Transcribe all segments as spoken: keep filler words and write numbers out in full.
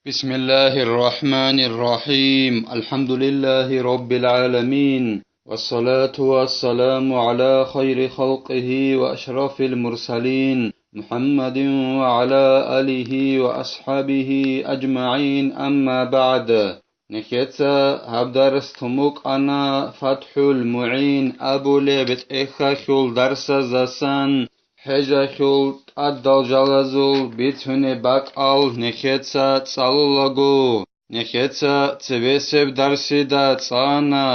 بسم الله الرحمن الرحيم. الحمد لله رب العالمين. والصلاة والسلام على خير خلقه وأشرف المرسلين محمد وعلى آله وأصحابه أجمعين. أما بعد. Нехеца гьаб дарс тун букӀана ФатхӀул МугӀин абулеб тӀехьалъул дарсаздасан хӀежалъул тӀадал жалазул бицунеб бакӀал нехеца цӀалулаго. Нехеца цебесеб дарсида цӀана,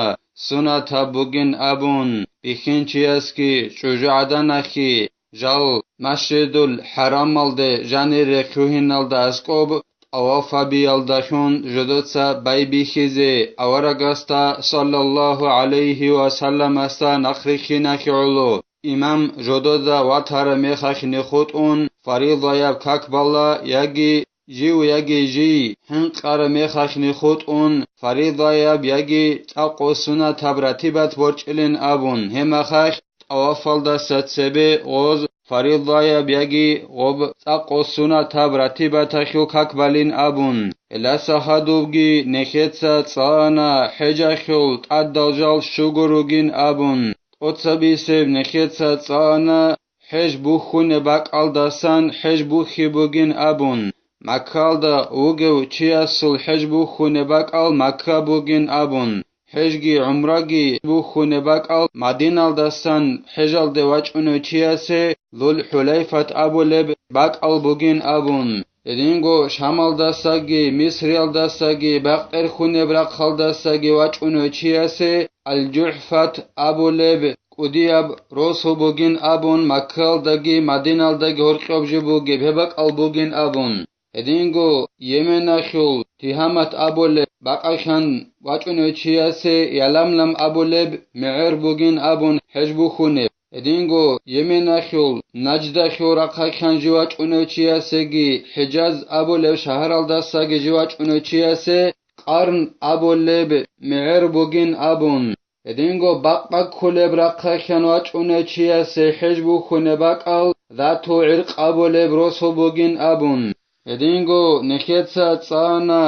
сунатаб бугин абун, бихьинчиясги чӀужугӀаданахъе, жал Масжидул ХӀарамалде жанире лъугьиналда аскӀоб тӀаваф гьабиялдалъун жодоца байбихьизе аварагасда, саллаллагьу гӀалайгьи ва салламасда, нахърихьинахъе гӀоло. Имам жодода ватараб мехалъ нихутӀун фаридаяб как бала яги жив, яги жий хӀинкъараб мехалъ нихутӀун фаридаяб яги цӀакъго сунатаб ратибат борчӀилин абун, гьеб мехалъ тӀавафалдаса цебе гъоз фаридаяб яги гъоб цӀакъго сунатаб ратибаталъул как балин абун, гьелдаса хадубги нехеца цӀана хӀежалъул тӀадал жал щуго ругин абун, тӀоцабисеб нехеца цӀана хӀеж бухьунеб бакӀалдасан хӀеж бухьи бугин абун, Маккалда вугев чиясул хӀеж бухьунеб бакӀал Макка бугин абун, хӀежги гӀумраги бухьунеб бакӀал Мадиналдасан хӀежалде вачӀунев чиясе Зул-ХӀулайфат абулеб бакӀал бугин абун, гьединго Шамалдасаги, Мисриялдасаги, бакъдерхьунеб рахъалдасаги вачӀунев чиясе Ал-ЖухӀфат абулеб кӀудияб росу бугин абун, Маккалдаги Мадиналдаги гьоркьоб жо бугеб гьеб бакӀал бугин абун, гьединго Йеменалъул Тигьамат абулеб бакӀалъан вачӀунев чиясе Яламлам абулеб мегӀер бугин абун хӀеж бухьунеб, гьединго Йеменалъул Наждалъул рахъалъан жо вачӀунев чиясеги ХӀижаз абулеб шагьаралдасаги жо вачӀунев чиясе Къарн абулеб мегӀер бугин абун, гьединго бакъ баккулеб рахъалъан вачӀунев чиясе хӀеж бухьунеб бакӀал Затул-ГӀиркъ абулеб росу бугин абун, гьединго нехеца цӀана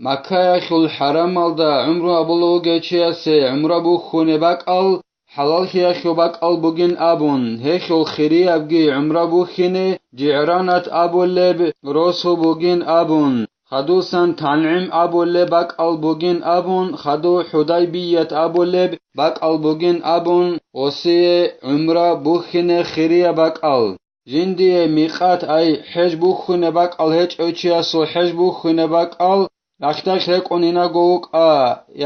Маккаялъул хӀарамалда гӀумру абулев вугев чиясе гӀумра бухьунеб бакӀал хӀалаллъиялъул бакӀал бугин абун, гьелъул хириябги гӀумра бухьине ЖигӀранат абулеб росу бугин абун, хадусан ТангӀим абулеб бакӀал бугин абун, хаду ХӀудайбият абулеб бакӀал бугин абун, гъосие гӀумра бухьине хирияб бакӀал. Жиндие микъат, ай хӀеж бухьунеб бакӀал гьечӀев чиясул хӀеж бухьунеб бакӀал рахьдалъ рекӀун инаго вукӀа,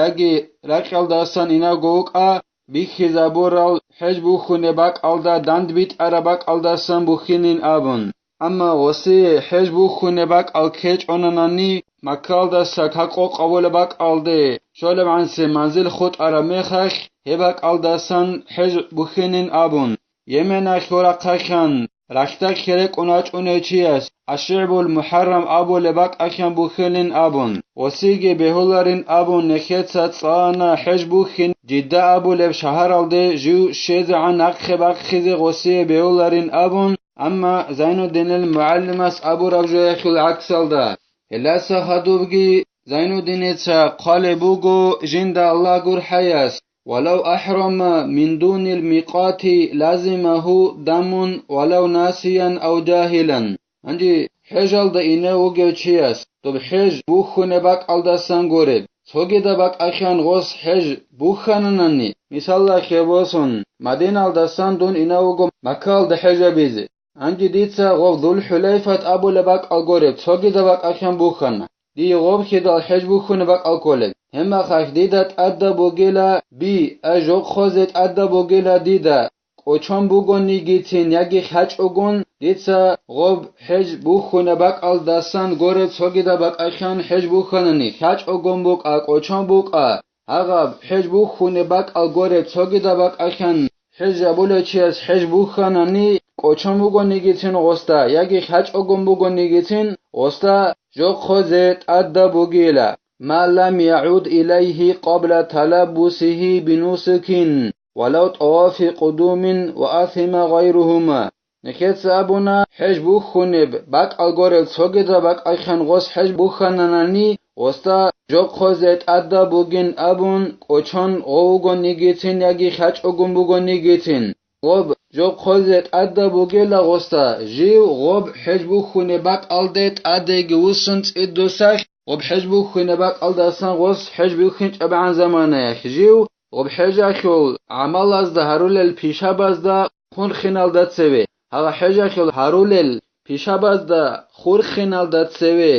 яги ракьалдасан инаго вукӀа, бихьизабурал хӀеж бухьунеб бакӀалда дандбитӀараб бакӀалдасан бухьинин абун. Амма гъосие хӀеж бухьунеб бакӀал ккечӀонанани, Маккалдаса как къокъ гьабулеб бакӀалде щолебгӀанси манзил хутӀараб мехалъ, гьеб бакӀалдасан хӀеж бухьинин абун, Йеменалъул рахъалъан рахьдалъ рекӀун вачӀунев чияс АшшигӀбул МухӀаррам абулеб бакӀалъан бухьилин абун, гъосиеги бегьуларин абун, нехеца цӀана хӀеж бухьин Жидда абулеб шагьаралде жив щвезегӀан нахъе бахъизе гъосие бегьуларин абун, амма Зайнуддинил мугӀалимас абураб жоялъул гӀаксалда. Гьелдаса хадубги Зайнуддиница хъвалеб буго жинда Аллагь гурхӀаяс: «Валав ахӀрама мин дунил микъати лазимагьу дамун валав насиян ав жагьилан». Гьанже хӀежалда инев вугев чияс доб хӀеж бухьунеб бакӀалдасан гуреб, цогидаб бакӀалъан гъос хӀеж бухьананани, мисалалъе босун, Мадиналдасан дун инев вуго Маккалда хӀеж гьабизе. Гьанже дица гъоб Зул-ХӀулайфат абулеб бакӀал гуреб, цогидаб бакӀалъан бухьана. Дие гъобхидал хӀеж бухьунеб бакӀал кколеб. Гьебмехалъ дида тӀадаб бугила би, ай жохъозе тӀадаб бугила дида, кӀочон бугонигицин яги хьачӀогон, дица гъоб хӀеж бухьунеб бакӀалдасан гуреб, цогидаб бакӀалъан хӀеж бухьанани, хьачӀогон букӀа, кӀочон букӀа, гьагъаб хӀеж бухьунеб бакӀал гуреб, цогидаб бакӀалъан хӀеж гьабулев чияс хӀеж бухьанани, кӀочон бугонигицин гъосда яги хьачӀогон бугонигицин гъосда жохъозе тӀадаб бугила, ма лам ягӀуд илайгьи къабла талаббусигьи бинусукин, валав тӀавафи къудумин ва асима гъайругьума. Нехеца абуна, хӀеж бухьунеб бакӀал горев цогидаб бакӀалъан гъос хӀеж бухьананани, гъосда жо хъозе тӀадаб бугин абун, кӀочон гъов вугонигицин яги хьачӀогун бугонигицин. Гъоб жо хъозе тӀадаб бугела гъосда, жив гъоб хӀеж бухьунеб бакӀалде тӀадеги вуссун цӀидусалъ, гъоб хӀеж бухьунеб бакӀалдасан гъос хӀеж бухьинчӀебгӀан заманаялъ жив гъоб хӀежалъул гӀамалазда гьарулел пишабазда хурхиналда цеве, гьагъа хӀежалъул гьарулел пишабазда хурхиналда цеве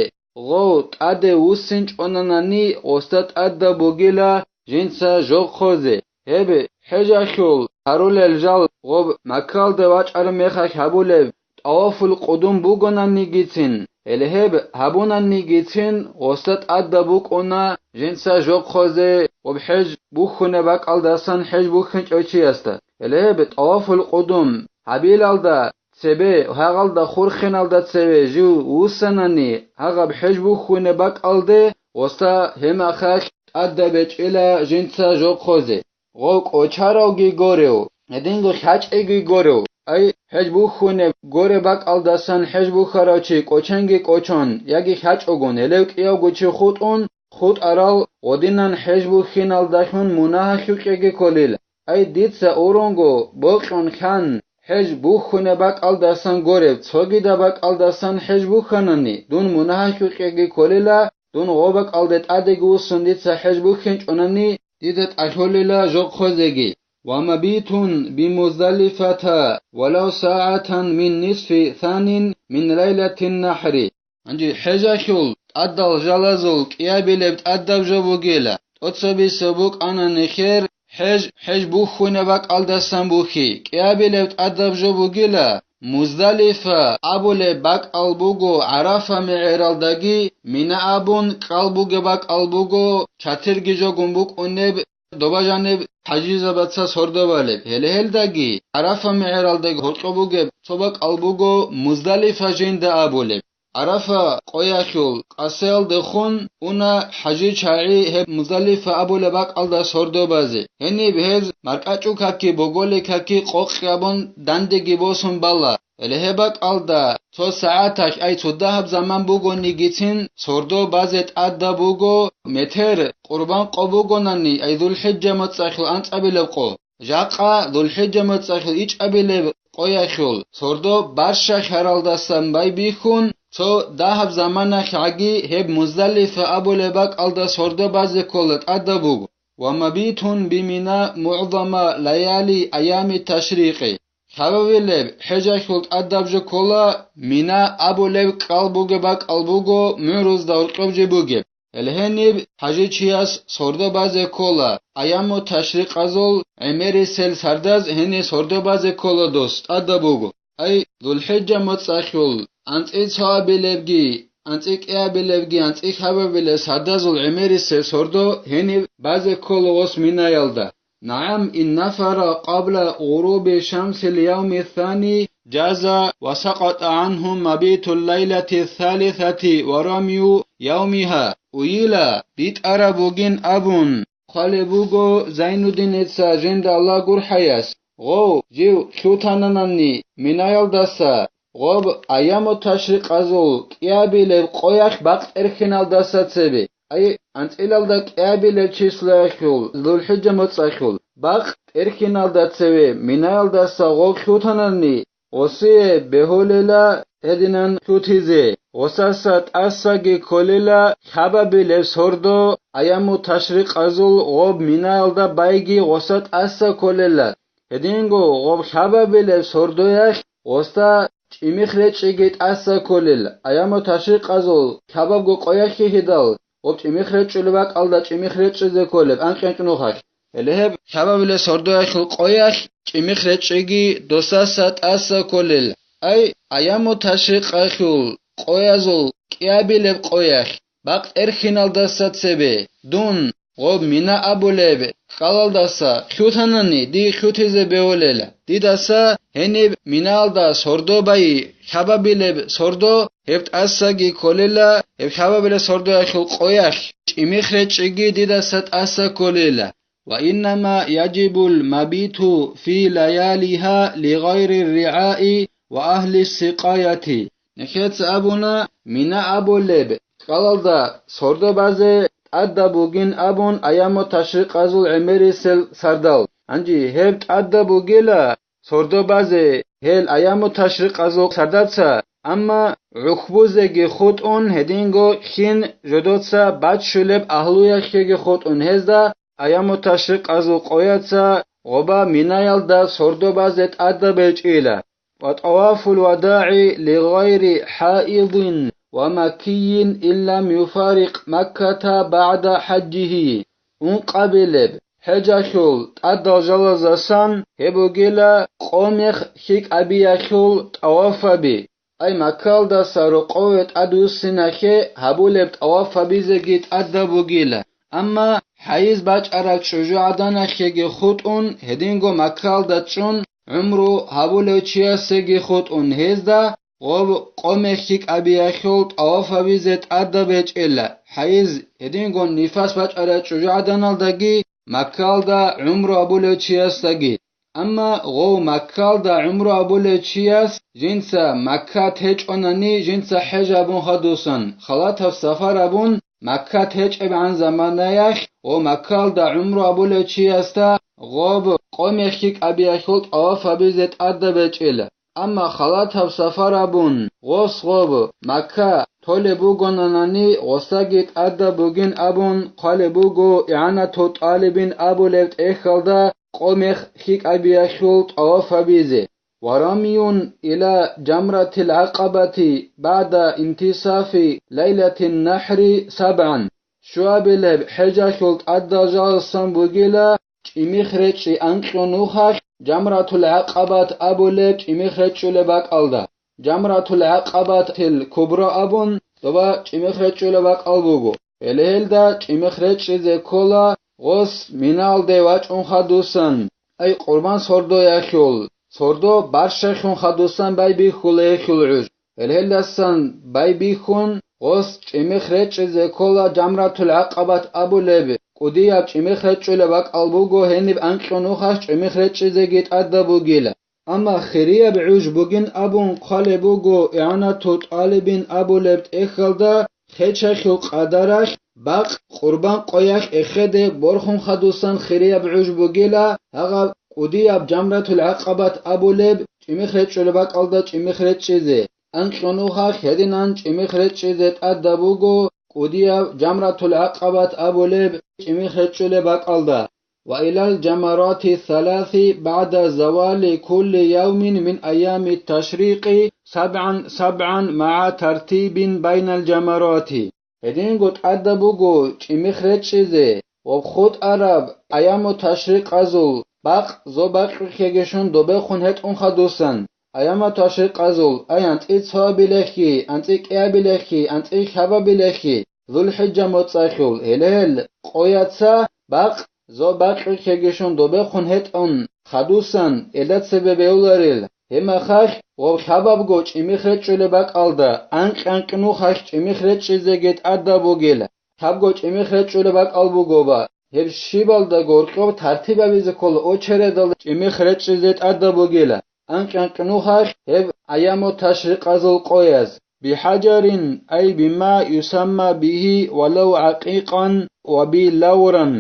гъов тӀаде вуссинчӀонанани, гъосда тӀадаб бугила жинца жо хъозе. Гьеб хӀежалъул гьарулел жал гъоб Маккалда вачӀараб мехалъ гьабулеб тӀавафул къудум бугонанигицин, гьеле гьеб гьабунанигицин, гъосда тӀадаб букӀуна жинца жо хъозе гъоб хӀеж бухьунеб бакӀалдасан хӀеж бухьинчӀев чиясда. Гьеле гьеб тӀавафул къудум гьабилалда цебе, гьагъалда хурхиналда цеве жив вуссанани, гьагъаб хӀеж бухьунеб бакӀалде гъосда гьеб мехалъ тӀадаб бечӀила жинца жо хъозе. Гъов кӀочаравги горев, гьединго хьачӀеги горев, ай, хӀеж бухьунеб гореб бакӀалдасан хӀеж бухьарав чи кӀоченги кӀочон яги хьачӀогун гьелев кӀиявго чи хутӀун, хутӀарал гъодинан хӀеж бухьиналдалъун мунагьалъукьеги кколила. Ай, дица урунго бокьун хьан, хӀеж бухьунеб бакӀалдасан гореб, цогидаб бакӀалдасан хӀеж бухьанани, дун мунагьалъукьеги кколила, дун гъоб бакӀалде тӀадеги вуссун дица хӀеж бухьинчӀонани, дида тӀалъолила жо хъозеги. Ва мабитун би Муздалифата валав сагӀатан мин нисфи санин мин лайлатин нахӀри. Гьанже хӀежалъул тӀадал жалазул кӀиабилеб тӀадаб жо бугила, тӀоцебесеб букӀана нехер хӀеж, хӀеж бухьунеб бакӀалдасан бухьи, кӀиабилеб тӀадаб жо бугила, Муздалифа абулеб бакӀал буго ГӀарафа мегӀералдаги, Мина абун кӀал бугеб бакӀал буго, чатирги жо гун букӀунеб, доба жаниб хӀажизабаца сордо балеб. Гьеле гьелдаги, ГӀарафа мегӀералдаги гьоркьоб бугеб цо бакӀал буго Муздалифа жинда абулеб. ГӀарафа къоялъул къасиялдехун уна хӀажи чагӀи гьеб Муздалифа абулеб бакӀалда сордо базе. Гьениб гьез маркӀачӀул каки, боголил каки къокъ гьабун дандеги босун бала. Гьеле гьеб бакӀалда цо сагӀаталъ, ай цо дагьаб заман бугонигицин, сордо базе тӀадаб буго, метер къурбан къо бугонани, ай ЗулхӀиджа моцӀалъул анцӀабилеб къо. Жакъа ЗулхӀиджа моцӀалъул ичӀабилеб къоялъул сордо барща хьаралдасан байбихьун, цо дагьаб заманалъ гӀаги гьеб Муздалифа абулеб бакӀалда сордо базе ккола тӀадаб буго. Ва мабитун би Мина мугӀзама лаяли аями ташрикъи. Хабабилеб хӀежалъул тӀадаб жо ккола, Мина абулеб кӀал бугеб бакӀал буго мугӀрузда гьоркьоб жо бугеб. Гьеле гьениб хӀажичияс сордо базе ккола, аяму ташрикъазул гӀемерисел сардаз гьениб сордо базе ккола дос тӀадаб буго. Ай, ЗулхӀиджа моцӀалъул анцӀи цоабилебги, анцӀи кӀиабилебги, анцӀи хабабилеб сардазул гӀемерисел сордо гьениб базе ккола гъос Минаялда. НагӀам, ин нафара къабла гъуруби шамсил явми сани жаза ва сакъата гӀанху мабитул лайлати салисати ва рамю явмиха, уйила битӀараб бугин абун хъвалеб буго Зайнуддиница жинда Аллагь гурхӀаяс, гъов, жив лъутананани Минаялдаса, гъоб аяму ташрикъазул кӀиабилеб къоялъ бакъ тӀерхьиналдаса цебе, ай, анцӀилалда кӀиабилеб числоялъул, ЗулхӀиджа моцӀалъул, бакъ тӀерхьиналда цеве Минаялдаса гъов лъутанани, гъосие бегьулела гьединан лъутизе, гъосаса тӀасаги кколела хабабилеб сордо, аяму ташрикъазул гъоб Минаялда байги гъоса тӀаса кколела. Гьединго гъоб хабабилеб сордоялъ гъосда чӀимих речӀчӀиги тӀаса кколел, аяму ташрикъазул хабабго къоялъ хьидал, гъоб чӀимих речӀчӀулеб бакӀалда чӀимих речӀчӀизе кколеб анкьенкь нухалъ. Гьеле гьеб хабабилеб сордоялъул къоялъ чӀимих речӀчӀиги досаса тӀаса кколел. Ай, аяму ташрикъалъул къоязул кӀиабилеб къоялъ, бакъ тӀерхьиналдаса цебе, дун, гъоб Мина абулеб кӀалалдаса лъутанани, дие лъутизе бегьулела. Дидаса гьениб Минаялда сордо байи, хабабилеб сордо, гьеб тӀасаги кколела, гьеб хабабилеб сордоялъул къоялъ чӀимих речӀчӀиги дидаса тӀаса кколела. Ва иннама яжибул мабиту фи лаялиха лигъайри ригӀаи ва агьли сикъаяти. Нехеца абуна, Мина абулеб кӀалалда сордо базе тӀадаб бугин абун, аяму ташрикъазул гӀемерисел сардал. Гьанже гьеб тӀадаб бугила сордо базе гьел аяму ташрикъазул сардаца, амма гӀухьбузеги хутӀун, гьединго кин жодоца баччулеб агьлуялъеги хутӀун, гьезда аяму ташрикъазул къояца гъоба Минаялда сордо базе тӀадаб гьечӀила. Ва тавафул вадагӀи ли гъайри хӀаидин ва маккийин ин лам юфарикъ Макката багӀда хӀажжигьи. Ункъабилеб хӀежалъул тӀадал жалазасан гьеб бугила къо-мех хьикӀабиялъул тӀавафаби. Ай Маккалдаса рокъове тӀадвуссиналъе гьабулеб тӀаваф гьабизеги тӀадаб бугила, амма хӀайз бачӀараб чӀужугӀаданалъеги хутӀун, гьединго Маккалда чӀун гӀумру гьабулев чиясеги хутӀун, гьезда гъоб къо-мех хьикӀабиялъул тӀаваф гьабизе тӀадаб гьечӀела, хӀайз, гьединго нифас бачӀараб чӀужугӀаданалдаги Маккалда гӀумру гьабулев чиясдаги. Амма гъов Маккалда гӀумру абулев чияс жинца Маккат гьечӀонани, жинца хӀеж абун хадусан, халатаб сафар абун Маккат гьечӀебгӀан заманаялъ, гъов Маккалда гӀумру абулев чиясда гъоб къо-мех хьикӀабиялъул тӀаваф гьабизе тӀадаб гьечӀела. Амма халатаб сафар абун, гъос гъоб Макка толеб бугонанани, гъосдаги тӀадаб бугин абун хъвалеб буго ИгӀанату ТӀалибин абулеб тӀехьалда къо-мех хьикӀабиялъул тӀаваф гьабизе. Ва рамюн иля жамратил гӀакъабати багӀда интисафи лайлатин нахӀри сабгӀан. Щуабилеб хӀежалъул тӀадал жалсан бугила чӀимих речӀчӀи анкьго нухалъ Жамратул ГӀакъабат абулеб чӀимих речӀчӀулеб бакӀалда. Жамратул ГӀакъабатил Кубра абун доба чӀимих речӀчӀулеб бакӀал буго. Гьеле гьелда чӀимих речӀчӀизе ккола гъос Миналде вачӀун хадусан, ай къурбан сордоялъул, сордо барщалъун хадусан байбихьула гьелъул гӀуж. Гьелдасан байбихьун, гъос чӀимих речӀчӀизе ккола Жамратул ГӀакъабат абулеб, кӀудияб чӀимих речӀчӀулеб бакӀал буго, гьениб анкьго нухалъ чӀимих речӀчӀизеги тӀадаб бугила. Амма хирияб гӀуж бугин абун хъвалеб буго ИгӀанату ТӀалибин абулеб тӀехьалда, хечалъул къадаралъ бакъ къурбан къоялъ эхеде борхун хадусан хирияб гӀуж бугила гьагъаб кӀудияб Жамратул ГӀакъабат абулеб чӀимих речӀчӀулеб бакӀалда чӀимих речӀчӀизе. Анкьго нухалъ гьединан чӀимих речӀчӀизе тӀадаб буго кӀудияб Жамратул ГӀакъабат абулеб чӀимих речӀчӀулеб бакӀалда. Ва илал жамарати саласи багӀда завали кулли явмин мин айями ташрикъи сабгӀан сабгӀан магӀа тартибин байнал жамарати. Гьединго тӀадаб буго чӀимих речӀчӀизе ва хутӀараб аяму ташрикъазул бакъ зо бакьулъеги щун добехун гьетӀун хадусан, аяму ташрикъазул, ай анцӀи цоабилехи, анцӀи кӀиабилехи, анцӀи лъабабилехи, ЗулхӀиджа моцӀалъул гьелел къояца бакъ зо бакьулъеги щун добехун гьетӀун хадусан, элда цебе бевларел. Гьеб махалъ ва лъабабго чӀимих речӀчӀулеб бакӀалда анкь-анкь нухалъ чӀимих речӀчӀизеги тӀадаб бугила. Лъабго чӀимих речӀчӀулеб бакӀал бугоба, гьеб щибалда горкьоб тартиб гьабизе ккола, очередалда чӀимих речӀчӀизе тӀадаб бугила. Анкь-анкь нухалъ гьеб аяму ташрикъазул къояз, бихӀажарин, ай бима юсамма бигьи валав гӀакъикъан ва билавран.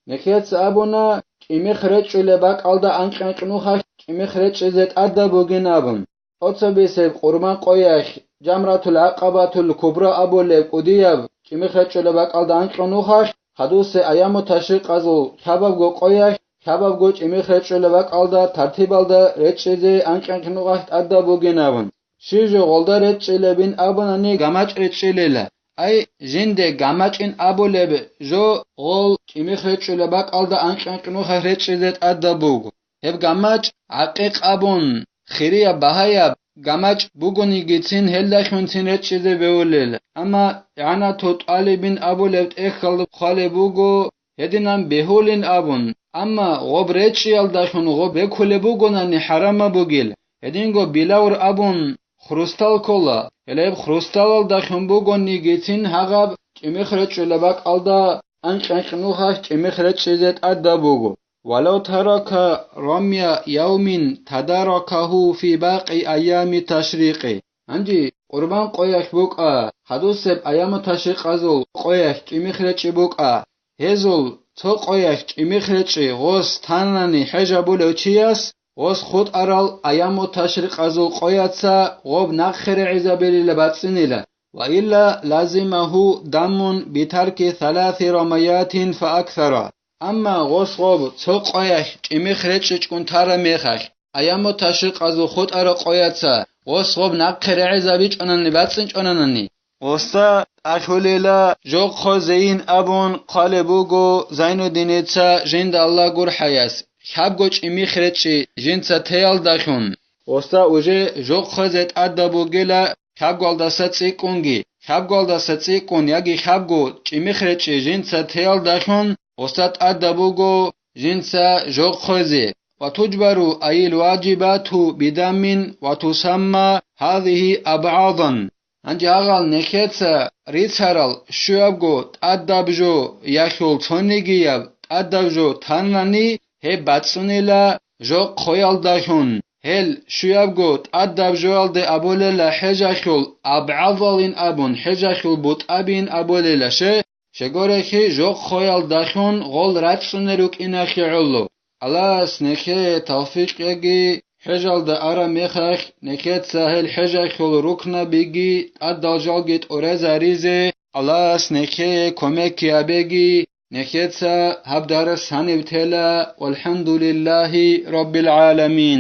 Нехеца абуна, чӀимих речӀчӀулеб бакӀалда анкь-анкь нухалъ чӀимих речӀчӀизе тӀадаб бугин абун. Оцобисеб къурбан къоялъ, Жамратул ГӀакъабатул Кубра абулеб кӀудияб чӀимих речӀчӀулеб бакӀалда анкьго нухалъ, хадусе аяму ташрикъазул лъабабго къоялъ, лъабабго чӀимих речӀчӀулеб бакӀалда тартибалда речӀчӀизе анкь-анкь нухалъ тӀадаб бугин абун. Щиб жо гъолда речӀчӀилебин абунани, гамачӀ речӀчӀилела. Ай, жинде гамачӀин абулеб жо гъол чӀимих речӀчӀулеб бакӀалда анкь-анкь нухалъ речӀчӀизе тӀадаб буго. Гьеб гамачӀ гӀакъикъ абун, хирияб багьаяб гамачӀ бугонигицин гьелдалъунцин речӀчӀизе бегьулел. Амма ИгӀанату ТӀалибин абулеб тӀехьалда хъвалеб буго, гьединан бегьулин абун, амма гъоб речӀчӀиялдалъун гъоб бекулеб бугонани хӀарамаб бугил, гьединго билавр абун хрустал ккола, гьелеб хрусталалдалъун бугонигицин гьагъаб чӀимих речӀчӀулеб бакӀалда анкь-анкь нухалъ чӀимих речӀчӀизе тӀадаб буго. ولو ترك رمي يوم تداركه في باقي أيام التشريق. Гьанже къурбан къоялъ букӀа, хадусеб аяму ташрикъазул къоялъ чӀимихъ речӀчӀи букӀа, гьезул цо къоялъ чӀимихъ речӀчӀи гъос танани хӀеж гьабулев чияс, гъос хутӀарал аяму ташрикъазул къояца гъоб нахъе регӀизабилила бацӀцӀинила, وإلا لزمه دم بترك ثلاث رميات فأكثر. Амма гъос гъоб цо къоялъ чӀимихъ речӀчӀичӀгун тараб мехалъ, аяму ташрикъазул хутӀараб къояца гъос гъоб нахъе регӀизабичӀонани бацӀцӀинчӀонанани, гъосда тӀалъулила жо хъозейин абун хъвалеб буго Зайнуддиница жинда Аллагь гурхӀаяс, лъабго чӀимихъ речӀчӀи жинца теялдалъун. Гъосда уже жо хъозе тӀадаб бугила лъабгоялдаса цӀикӀкӀунги, лъабгоялдаса цӀикӀкӀун яги лъабго чӀимихъ речӀчӀи жинца теялдалъун гъосда тӀадаб буго жинца жо хъозе. وتجبر أي الواجبات بدم وتسمى هذه أبعاضا. Гьанже гьагъал нехеца рицарал щуябго тӀадаб жо ялъул цонигияб тӀадаб жо танани, гьеб бацӀцӀунила жо хъоялдалъун. Гьел щуябго тӀадаб жоялде абулела хӀежалъул абгӀазалин абун, хӀежалъул бутӀабиин абулела, ще, щегорехи жо хъоялдалъун гъол рацӀцӀунел рукӀиналъе гӀоло. Аллагьас нехее тавфикъ яги, хӀежалда араб мехалъ нехеца гьел хӀежалъул рукнабиги тӀадал жалги тӀурезаризе Аллагьас нехее кумекги гьабеги, нехеца гьаб дарас гьаниб тела. ВалхӀамдулиллагьи раббил гӀаламин.